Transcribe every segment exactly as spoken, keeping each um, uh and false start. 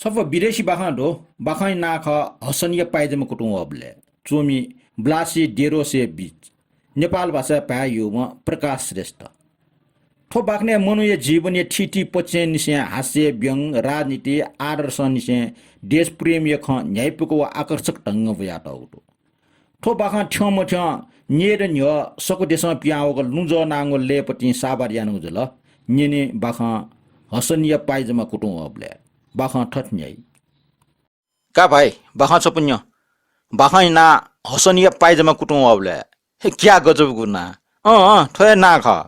छपु विदेशी बाखं दु। बाखंया नां खः हसनया पाय्‌जमा कुतुं वःबलय्। च्वमि ब्लासी डेरोसया बीच। नेपाल भाषाय् भाय् यूम्ह प्रकाश श्रेष्ठ। थ्व बाखनय् मनूया जीवनया थीथी पक्षंनिसें हास्य, व्यंग, राजनीति, आदर्शंनिसें देशप्रेमया खँ न्ह्याइपुक व आकर्षक ढंगं वयातःगु दु। थ्व बाखं थ्यंमथ्यं न्यय्‌त न्ह्यः सकु देशं पिहां वःगु लुँजः नांगु लय्‌पतिं साभार यानागु जुल। न्यने बाखं हसनया पाय्‌जमा कुतुं वःबलय्। बाखं थथे न्ह्याइ। का भाइ, बाखं छपु न्यँ। बाखंया नां हसनया पाय्‌जमा कुतुं वःबलय्। हे क्या गजबगु नां। अँ, अँ, थ्व हे नां खः।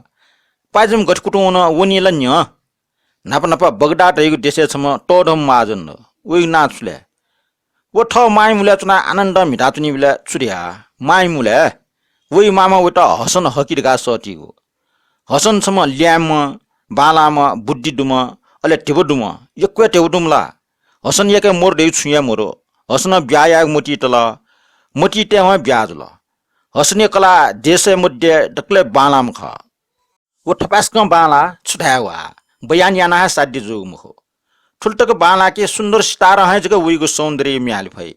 पाय्‌जमा गथे कुतुं वन, वनी ला न्यँ। न्हापा न्हापा बगदाद धइगु देशय् छम्ह तःधंम्ह महाजन दु। वइगु नां छु ले? व थः मांया मुलय् च्वनाः आनन्दं म्हिताच्वनीबलय् छु धया? मांया मुलय्। वइ मामा वइत हसन हकी धकाः सःतीगु। हसन छम्ह ल्याय्म्ह, बांलाःम्ह, बुद्धि दुम्ह, अले धिबा दुम्ह, यक्व हे धिबा दुम्ह ला। हसनयाके मरु धइगु छुं हे मरु। हसनं ब्याहा यायेगु मतिइ तल। मतिइ तयेवं ब्याहा जुल। हसनया कलाः देशया मध्ये दकलय् बांलाःम्ह खः। व थपाय्‌सकं बांलाः, छु धाये वा, बयान यानाः हे साध्य जूगु मखु। थुलि तक बांलाः कि सुन्दर सितारं हे जक वइगु सौन्दर्य म्ये हाले फइ।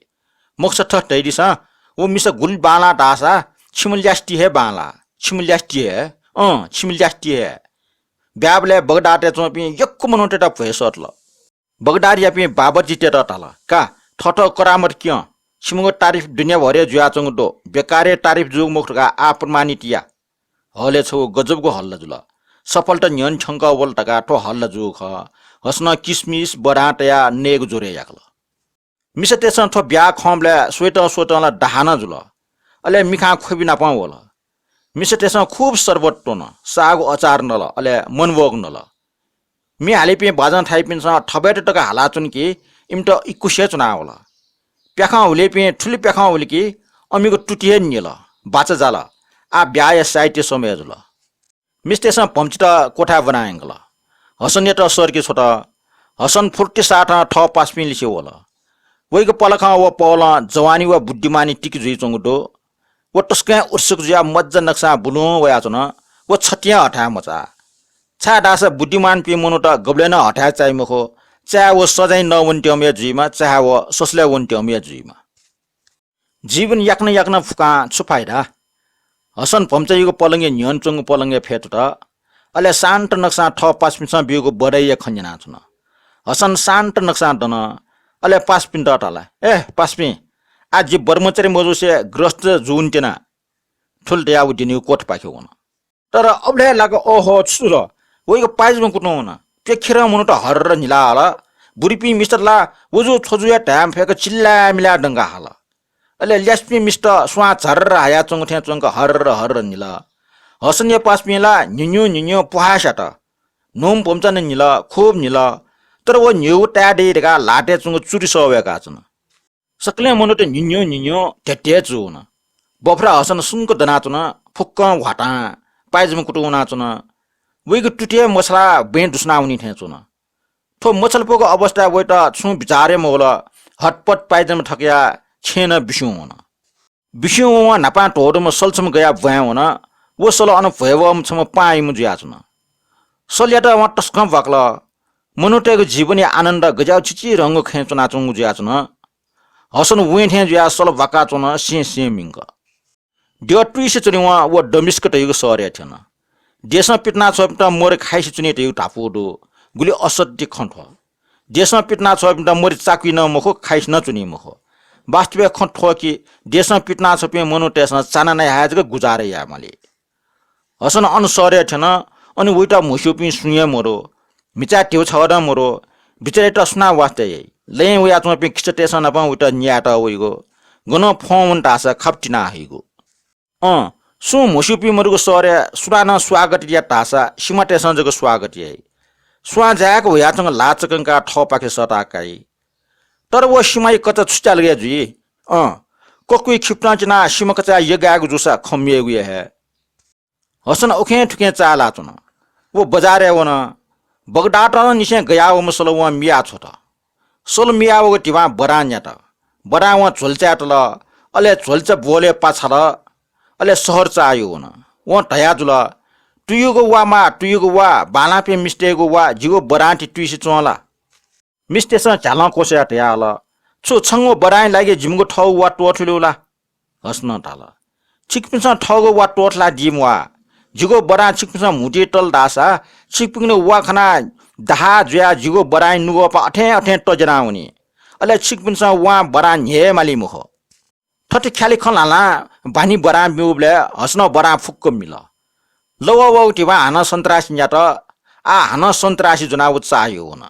मखुसा थथे धयादिसँ, व मिसा गुलि बांलाः धाःसा छिमि ल्यासति हे बांलाः, छिमि ल्यासति हे, अँ, छिमि ल्यासति हे। ब्याहाबलय् बगदादय् च्वंपिं यक्व मनूतय्‌त भ्वय् सःतल। बगदादयापिं बाबर्चीतय्‌त धाल, का, थःथः करामत क्यँ, छिमिगु तारिफ दुनियाँभरय् जुयाच्वंगु दु, बेकारय् तारिफ जूगु मखु धकाः आः प्रमाणित या। हलय् छगू गजबगु हल्ला जुल। सफलता न्ह्यःने थ्यंकः वल धकाः थ्व हल्ला जूगु खः। हसनं किसमिस, बदां तयाः नयेगु जोरय् याकल। मिसातय्‌सं थ्व ब्याहा खंबलय् स्वयेतं स्वयेतं ला दाहा नं जुल। अले मिखां ख्वबि नापं वल। मिसातय्‌सं खूब शरबत त्वन, साःगु अचार नल, अले मनवःगु नल। म्ये हालीपिं बाजं थाइपिन्सं थबय्‌त तक हालाच्वन कि इमित इकुसे च्वनावल। प्याखं हुलीपिं थुलि प्याखं हुल कि अमिगु तुति हे न्यल, बाचा जाल। आः ब्याहाया साहित्य समय जुल। मिस्तय्‌सं भम्चित क्वथाय् ब्वना यंकल। हसनयात सर्के छ्वत। हसन फुर्ति साथं थः पासापिं लिसे वल। वइगु पलखं व पहलं जवानी व बुद्धिमानी तिकि जुइच्वंगु दु। व तसकं उत्सुक जुयाः मज्जा नकसां बुलुं वयाच्वन। व छतिं हथाय् मचाः। छाय्‌धाःसा बुद्धिमानपिं मनूत गबलें नं हथाय् चाइ मखु। चाय् व सजाँइ नः वनेत्यंम्ह हे जुइमा, चाहे व ससलय् वनेत्यंम्ह हे जुइमा। जीवन याकनं याकनं फुकां छु फाइदा? हसन भम्चायागु पलंगय् न्ह्यःने च्वंगु पलंगय् फ्यतुत। अले शान्त नकसां थः पासापिन्सं ब्यूगु बधाईया खँ न्यनाच्वन। हसन शान्त नकसां दन। अले पासापिन्त धाल, ए पासापिं, आः जि ब्रह्मचारी मजूसे गृहस्थ जुवनेत्यना। थुलि धयाः व द्यनीगु कोठापाखे वन। तर अबलय् लाक ओहो छु जुल? वइगु पाय्‌जमा कुतुं वन। प्यखेरं मनूत हर्र न्हिला हल। बुरिपिं मिस्तत ला वजु छ्वजुया धाये मफय्‌क चिल्लाय्‌मिलाय् दंका हल। अले ल्यासपिं मिस्त स्वां झर्र हायाच्वंगु थें च्वंक हर्र हर्र न्हिल। हसनया पासापिं ला न्हिन्यु न्हिन्यु पुहास्यात। न्हूम्ह भम्चा नं न्हिल, खूब न्हिल। तर व न्हिगु ताये दइ धकाः ल्हातय् च्वंगु चुरि सः वय्‌काच्वन। सकलें मनूत न्हिन्यु न्हिन्यु ध्येध्येचु वन। बफरा हसन सुंक दनाच्वन, फुक्कं ह्वातां पाय्‌जमा कुतुं वनाच्वन। वइगु तुति हे मछालाः बँय् दुसुनावनी थें च्वन। थ्व मछालापुगु अवस्थाय् वइत छुं बिचाः हे मवल। हतपत पाय्‌जमा थकयाः छेँनं बिस्युं वन। बिस्युं वं न्हापां ध्वदुम्ह सल छम्ह गयाः ब्वाँय् वन। व सल अन भ्वय्‌वःम्ह छम्ह पाहांयाम्ह जुयाच्वन। सलयात वं तसकं ब्वाकल। मनूतय्‌गु जीवनया आनन्द गज्याःगु चिचिधंगु खँय् च्वनाच्वंगु जुयाच्वन। हसन वँय् थें जुयाः सल ब्वाकाच्वन, सें सें मिंक। द्यः तुइसे च्वनेवं व दमिस्क धइगु शहरय् थ्यन। देशं पितिनाछ्वःपिन्त मरि खाइसे च्वनी धइगु धापू दु। गुलि असत्य खँ थ्व। देशं पितिनाछ्वःपिन्त मरि चाकुइ नं मखु, खाइसे नं च्वनी मखु। वास्तवय् खँ थ्व कि देशं पितिनाछ्वःपिं मनूतय्‌सं चाना नये हाय् जक गुजारा यायेमाली। हसन अन शहरय् थ्यन। अन वइत म्हस्यूपिं सुं हे मरु। म्हिचाय् धिबा छगः नं मरु। बिचायात सुनां वास्ता याइ? लँय् वयाच्वंपिं खिचातय्‌सं नापं वइत न्यायेत वइगु। गनं फ्वं वन धाःसा खापा तिना हइगु। अँ, सुं म्हस्यूपिं मरुगु शहरय् सुनानं स्वागत यात धाःसा सिमातय्‌सं जक स्वागत याइ। स्वां जाय्‌क हुयाच्वंगु ल्हाः चकंकाः थःपाखे सःताः काइ। तर व सिमाया कचा छु च्यालगय् जुइ? अँ, ककुइ खिपतं चिनाः सिमा कचाय् यगायेगु जूसा खँ मेगु हे। हसन उखें थुखें चाःहिलाच्वन। व बजारय् वन। बगदादंनिसें गयावःम्ह सल वं मियाः छ्वत। सल मियावःगु धिबां बदां न्यात। बदां वं झ्वलचाय् तल। अले झ्वलचा ब्वहलय् पाछाल। अले शहर चाःह्यू वन। वं धयाजुल, तुयुगु वा माः, तुयुगु वा, बांलाःपिं मिस्तय्‌गु वा, जिगु बदांति तुइसे च्वं ला? मिस्तय्‌सं झ्यालं क्वसाः धयाहल, छु छंगु बरांया लागि जिमिगु थःगु वा त्वःथुल्यू ला? हसनं धाल, छिकपिन्सं थःगु वा त्वःथलादी म्वाः। जिगु बरां छिकपिन्सं म्हुतुइ तल धाःसा छिकपिनिगु वा खनाः दाहा जुयाः जिगु बरांया नुगःपा अथें अथें तज्यानावनी। अले छिकपिन्सं वां बरां न्ह्यये माली मखु। थथे ख्यालि खँ ल्हालां बानी बरां ब्यूबलय् हसनं बरां फुक्क मिल। लवः वःगु धिबा हानं सन्त्रासी न्यात। आः हानं सन्त्रासी ज्वनाः व चाःह्यू वन।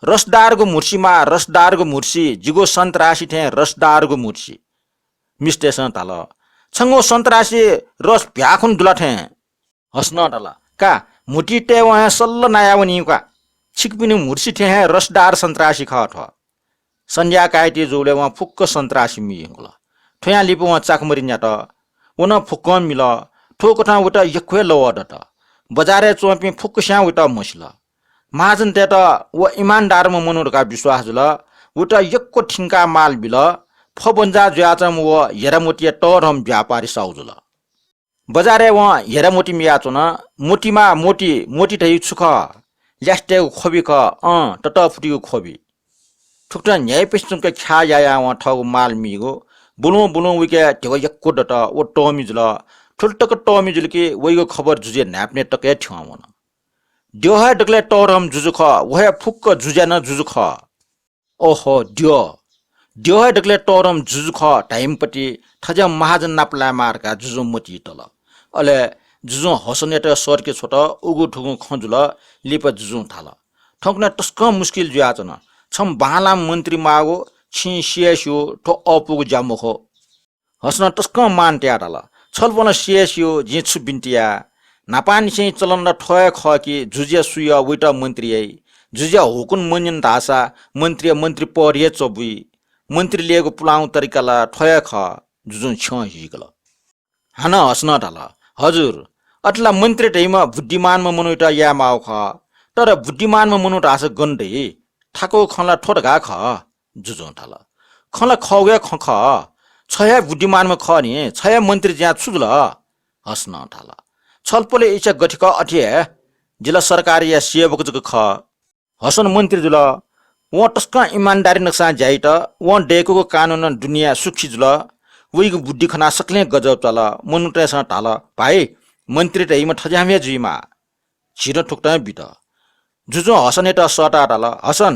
रसदारगु म्हुर्सी माः, रसदारगु म्हुर्सी, जिगु सन्त्रासी थें रसदारगु म्हुर्सी। मिस्तय्‌सं धाल, छंगु सन्त्रासी रस भ्याखुन दुला थें। हसनं धाल, का, म्हुतुइ तयेवं हे सल्ल नायावनी का। छिकपिनि म्हुर्सी थें हे रसदार सन्त्रासी खः थ्व। सन्ध्या कायेति जूबलय् वं फुक्क सन्त्रासी मियंकुल। थ्वयां लिपा वं चाकमरि न्यात। व नं फुक्कं मिल। थुकथं वइत यक्व हे लवः दत। बजारय् च्वंपिं फुक्कस्यां वइत म्हसिल। महाजनतय्‌त व इमानदारम्ह मनू धकाः विश्वास जुल। वइत यक्व थिंकाः माल बिल। फबन्जा जुयाच्वंम्ह व हेरामोतिया तःधंम्ह व्यापारी साहु जुल। बजारय् वं हेरामोति मियाच्वन। मोतिमा मोति, मोति धइगु छु खः? ल्यासेतय्‌गु ख्वबि खः, अँ, ततःफुतिगु ख्वबि। थुकथं न्ह्याइपुसे च्वंक ख्याः यायां वं थःगु माल मीगु। बुलुं बुलुं वइके धिबा यक्व दत। व तःमि जुल। थुलि तक तःमि जुल कि वइगु खबर जुजुया न्हाय्‌पनय् तक हे थ्यं वन। द्यः हे दकलय् तःधंम्ह जुजु खः, व हे फुक्क जुजुया नं जुजु खः। ओहो, द्यः, द्यः हे दकलय् तःधंम्ह जुजु खः धाइम्हपति थज्याःम्ह महाजन नाप लायेमाः धकाः जुजुं मतिइ तल। अले जुजुं हसनयात सःतके छ्वत। उगु थुगुं खँ जुल। लिपा जुजुं धाल, थौंकन्हय् तसकं मुस्किल जुयाच्वन। छम्ह बांलाःम्ह मन्त्री माःगु, छिं सियासियु, थ्व अःपुगु ज्या मखु। हसनं तसकं मान तयाः धाल, छलपोलं सियासियु, जिं छु बिन्ति याये? न्हापांनिसें चलन ला थ्व हे खः कि जुजुया सु यः वइत मन्त्री याइ। जुजुया हुकुम मन्यन धाःसा मन्त्रीया मन्त्री पद हे च्वबुइ। मन्त्री लयेगु पुलांगु तरिका ला थ्व हे खः। जुजुं छ्यं हीकल। हानं हसनं धाल, हजुर, अथे ला मन्त्री धइम्ह बुद्धिमानम्ह मनूयात यायेमाःगु खः। तर बुद्धिमानम्ह मनू धाःसा गन दइ? थाकुगु खँ ला थ्व धकाः खः। जुजुं धाल, खँ ला खःगु हे खँ खः। छ हे बुद्धिमानम्ह खः नि, छ हे मन्त्री जुयाः छु जुल? हसनं धाल, छलपोलया इच्छा गथे खः अथे हे। जि ला सरकारया सेवक जक खः। हसन मन्त्री जुल। वं तसकं इमानदारी नकसां ज्या यात। वं दय्‌कूगु कानुनं दुने सुखी जुल। वइगु बुद्धि खनाः सकलें गजब चाल। मनूतय्‌सं धाल, भाइ, मन्त्री धइम्ह थज्याःम्ह हे जुइमाः। झीदँ थुकथं बित। जुजुं हसनयात सःताः धाल, हसन,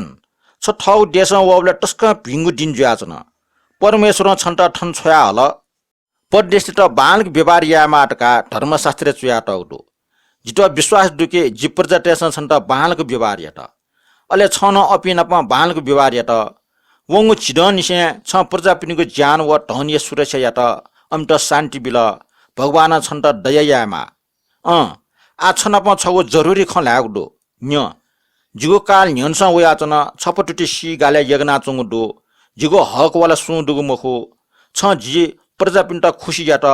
छ थःगु देशं वःबलय् तसकं भिंगु दिं जुयाच्वन। परमेश्वरं छन्त थन छ्वयाहल। परदेशीतय्‌त बांलाक व्यवहार यायेमाः धकाः धर्मशास्त्रय् च्वयातःगु दु। जितः विश्वास दु कि जि प्रजातय्‌सं छन्त बांलाक व्यवहार यात। अले छं नं अपिं नाप बांलाक व्यवहार यात। वंगु झिदँनिसें छं प्रजापिनिगु ज्यान व धनया सुरक्षा यात, अमित शान्ति बिल। भगवानं छन्त दया यायेमाः। अँ, आः छ नाप छगू जरुरी खँ ल्हायेगु दु। न्यँ, जिगु काल न्ह्यःनेसं वयाच्वन, छपा तुति सी गालय् यगनाच्वंगु दु। जिगु हक वा ला सुं दुगु मखु। छं जि प्रजापिन्त खुसी यात,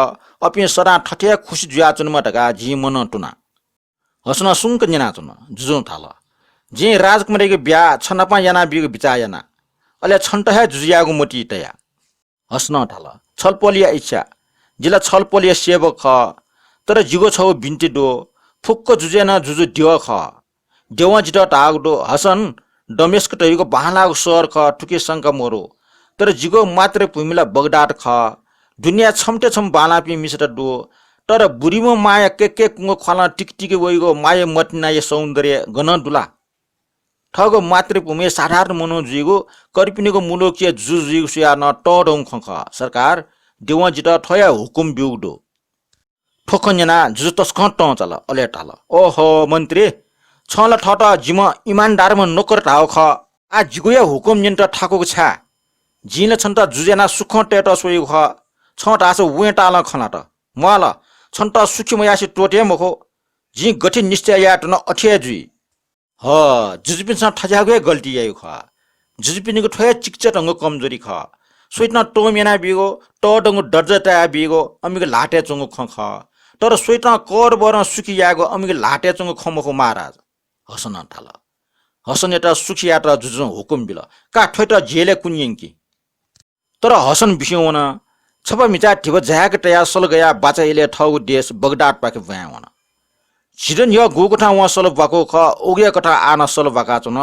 अपिं सदां थथे हे खुसी जुयाच्वनेमा धकाः जिं मनंतुना। हसनं सुंक न्यनाच्वन। जुजुं धाल, जिं राजकुमारीयागु ब्याहा छ नाप यानाबीगु बिचाः याना। अले छन्त हे जुजुयागु मतिइ तया। हसनं धाल, छलपोलया इच्छा। जि ला छलपोलया सेवक खः, तर जिगु छगू बिन्ति दु। फुक्क जुजुया नं जुजु द्यः खः। द्यवं जितः धाःगु दु, हसन, दमेस्क धइगु बांलाःगु शहर खः, थुकी शंका मदु। तर जिगु मातृभूमि ला बगदाद खः। दुनियाय् छम्हते छम्ह बांलाःपिं मिसात दु, तर बुरिम्ह मांया केके कुंगु ख्वालं तिकतिक वइगु माया मतिनाया सौन्दर्य गनं दु ला? थःगु मातृभूमिया साधारण मनू जुइगु, कर्पिनिगु मुलुकया जुजु जुइगु स्वयाः नं तःधंगु खँ खः। सरकार, द्यवं जितः थ्व हे हुकुम ब्यूगु दु। थ्व खँ न्यनाः जुजु तसकं तं चाल। अले धाल, ओहो मन्त्री, छं ला थःत जिम्ह इमानदारम्ह नोकर धाःगु खः। आः जिगु हे हुकुम न्यनेत थाकूगु छाय्? जिं ला छन्त जुजु यानाः सुखं तयेत स्वयागु खः। छं धाःसा वें तालं खँ ल्हात। म्वाःल, छन्त सुखी मयासें त्वःते हे मखु। जिं गथे निश्चय याये धुन अथे हे जुइ। ह, जुजुपिन्सं थज्याःगु हे गल्ती याइगु खः। जुजुपिनिगु थ्व हे चिकिचा धंगु कमजोरी खः। स्वइतं तःमि यानाबीगु, तःधंगु दर्जा तयाबीगु अमिगु ल्हातय् च्वंगु खँ खः। तर स्वइतं करबरं सुखी यायेगु अमिगु ल्हातय् च्वंगु खँ मखु महाराज। हसनं धाल। हसनयात सुखी यायेत जुजुं हुकुम बिल, का थ्वयात जेलय् कुने यंकि। तर हसन बिस्युं वन। छपा म्हिचाय् धिबा झाय्‌क तयाः सल गयाः बाचा इलय् थःगु देश बगदादपाखे ब्वाँय् वन। झिदँ न्ह्यः गुकथं वं सल ब्वाकूगु खः, उगु हे कथं आः नं सल ब्वाकाच्वन।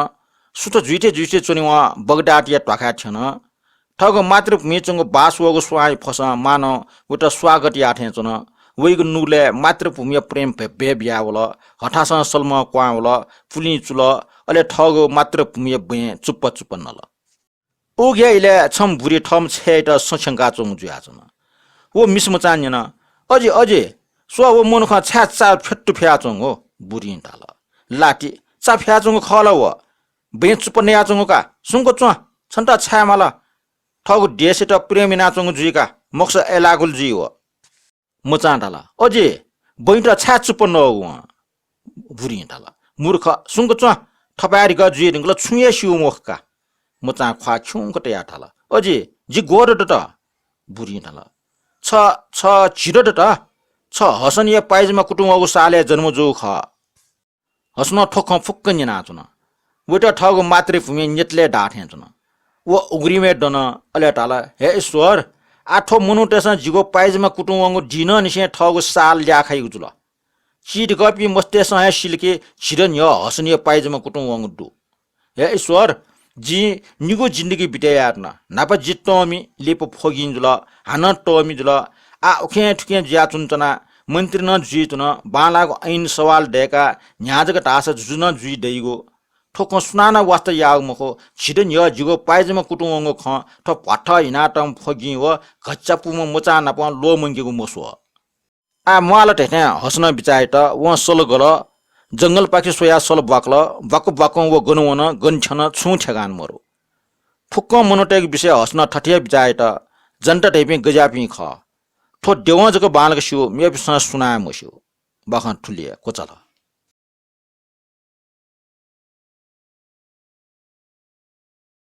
सुथ जुइथे जुइथे च्वनेवं बगदादया ध्वाखाय् थ्यन। थःगु मातृभूमिइ च्वंगु बास वःगु स्वांया फसं मानं वइत स्वागत याः थें च्वन। वइगु नुगलय् मातृभूमिया प्रेम भय् भय् बियावल। हथासं सलमं क्वहां वल, पुलिं चुल, अले थःगु मातृभूमिया बँय् चुप्पा चुप्पा नल। उकिया इलय् छम्ह बुरी थःम्ह छय्‌यात सँ छ्यंकाच्वंगु जुयाच्वन। व मिसामचां न्यन, "अजि, अजि, स्व, व मनुखं छाय् चा फ्यत्तु फ्याच्वंगु?" बुरिं धाल, "लाति, चा फ्याच्वंगु खः ला व? बँय् चुप्पा नयाच्वंगु का, सुंक च्वँ, छन्त छाय् माल? थःगु देशयात प्रेम यानाच्वंगु जुइ का, मखुसा अय्‌लाःगु जुइ व।" मचां धाल, "अजि, बँय्‌त छाय् चुप्पा नःगु वं?" बुरिं धाल, "मूर्ख, सुंक च्वँ, थपाय् रिकः जुइ धुंकल छुं हे स्यू मखु का।" मचां ख्वाः खिउँक तयाः धाल, "अजि, जि ग्वःत दत?" बुरिं धाल, "छ, छ झित दत। छ हसनया पाय्‌जमा कुतुं वःगु सालय् जन्म जूगु खः।" हसनं थ्व खँ फुक्क न्यनाच्वन। वइत थःगु मातृभूमिया न्यतलय् दाः थें च्वन। व उघ्रिमय् दन, अले धाल, "हे ईश्वर, आः थ्व मनूतय्‌सं जिगु पाय्‌जमा कुतुं वंगु दिनंनिसें थःगु साल ल्याखाइगु जुल। चिधिकःपिं मस्तय्‌सं हे सिल कि झित न्ह्यः हसनया पाय्‌जमा कुतुं वंगु दु। हे ईश्वर, जिं निगू जिन्दगी बिते याये धुन। न्हापा जि तःमि, लिपा फ्वगिं जुल, हानं तःमि जुल। आः उखें थुखें जुयाच्वनाच्वना, मन्त्री नं जुइ धुन, बांलाःगु ऐन सवाल दय्‌काः न्ह्याः जक धाःसा जुजु नं जुइ दइगु। थ्व खँ सुनानं वास्ता याःगु मखु। झित न्ह्यः जिगु पाय्‌जमा कुतुं वंगु खँ थ्व भ्वाथः हिनातःम्ह फ्वगिं व घच्यापुम्ह मचां नाप ल्वःमंकेगु मस्वः।" आः म्वाःल धइथें हसनं बिचाः यात। वं सल गल, जंगलपाखे स्वयाः सल ब्वाकल। ब्वाकु ब्वाकुं व गन वन, गन थ्यन, छुं ठेगान मरु। फुक्कं मनूतय्‌गु विषयय् हसनं थथे हे बिचाः यात, "जनता धइपिं गज्याःपिं खः? थ्व द्यवं जक बांलाक स्यू, मेपिन्सं सुनां हे मस्यू।" बाखं थुलि हे क्वचाल।